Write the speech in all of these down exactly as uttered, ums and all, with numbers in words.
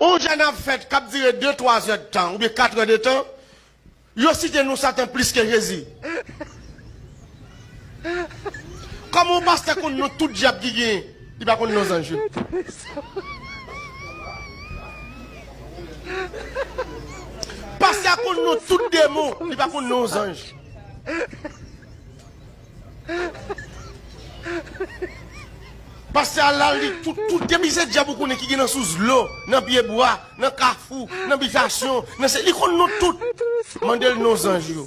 On jèn ap fèt k ap dire de, twa zè de tan oubyen kat è de tan, yo site non Satan plis ke Jezi. Kòman yon pastè konn non tout dyab ki genyen, li pa konn non zanj yo? Pastè a konn non tout demon, li pa konn non zanj. Pastè a la, li tout, tout, depi se dyab ou konnen ki gen nan sous dlo, nan pye bwa, nan kafou, nan bitasyon, nan se, li konn non tout. Mande l non zanj yo.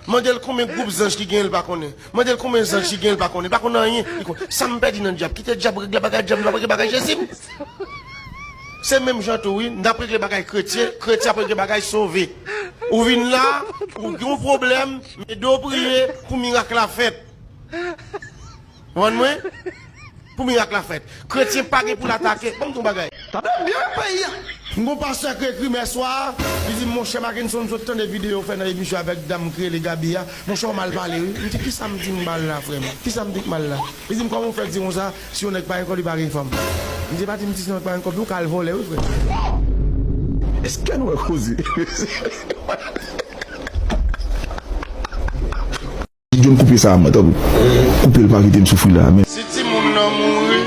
Mande l konbyen gwoup zanj ki genyen, li pa konnen. Mande l konbyen zanj ki genyen, li pa konnen. Li pa konn anyen. Li konn, sa m pèdi nan dyab? Kite dyab regle bagay dyab, m ap regle bagay Jezi m. Se menm jan tou, wi. N ap regle bagay kretyen, kretyen ap regle bagay sove. Ou vin la, ou gen yon pwoblèm, men do priye pou mirak la fèt. Konprann mwen? Pou mirak la fèt. Kretyen pa gen pou l atake. Ban m di yon bagay. Tande byen peyi a. M gon pastè ki ekri m yèswa, li di m, monchè Mackenson, m sot tande videyo w fè nan emisyon avèk dam ki rele Gaby a. Monchè, w mal pale, wi. M di, kisa m di m mal la, frè m? Kisa m di k mal la? Li di m, kòman w fè di konsa, si yon nèg pa gen kòb, li pa gen fanm? M di, pa di m di si yon nèg pa gen kòb, ou ka al vòlè, wi, frè. Èske nou wè koze? John, koupe sa a, mwen, tanpri. Koupe l, pa kite m soufri la, men. Si timoun nan mouri,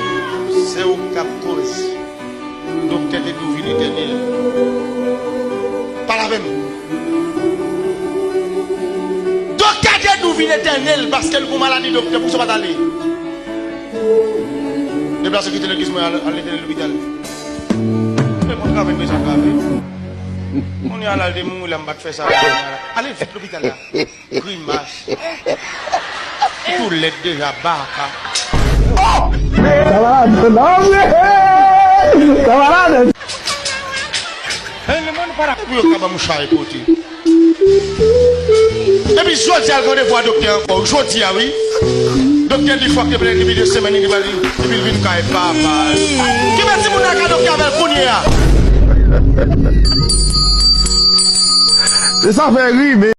se ou k ap koz. Doktè te di w vin etène l. Pale avè m. Doktè te di w vin etène l paske l gon maladi, doktè, poukisa w pa t ale? Deplase kite legliz mwen, al, al etène l lopital. Men mwen travay, m bezwen travay. Kounye a la, l te mouri la, m pa t fè sa. Ale vit lopital la. Grimas. Toulèt deja baka. Sa malad, non, men. Sa malad. Pou yo ka ban m chay pote. Epi jodi a, l gen randevou a doktè ankò. Jodi a, wi. Doktè di fòk te plede depi de semèn, li di, epi l vin kay papa. Ki mèt timoun nan ka doktè avè l kounye a? Se sa fè ri, men.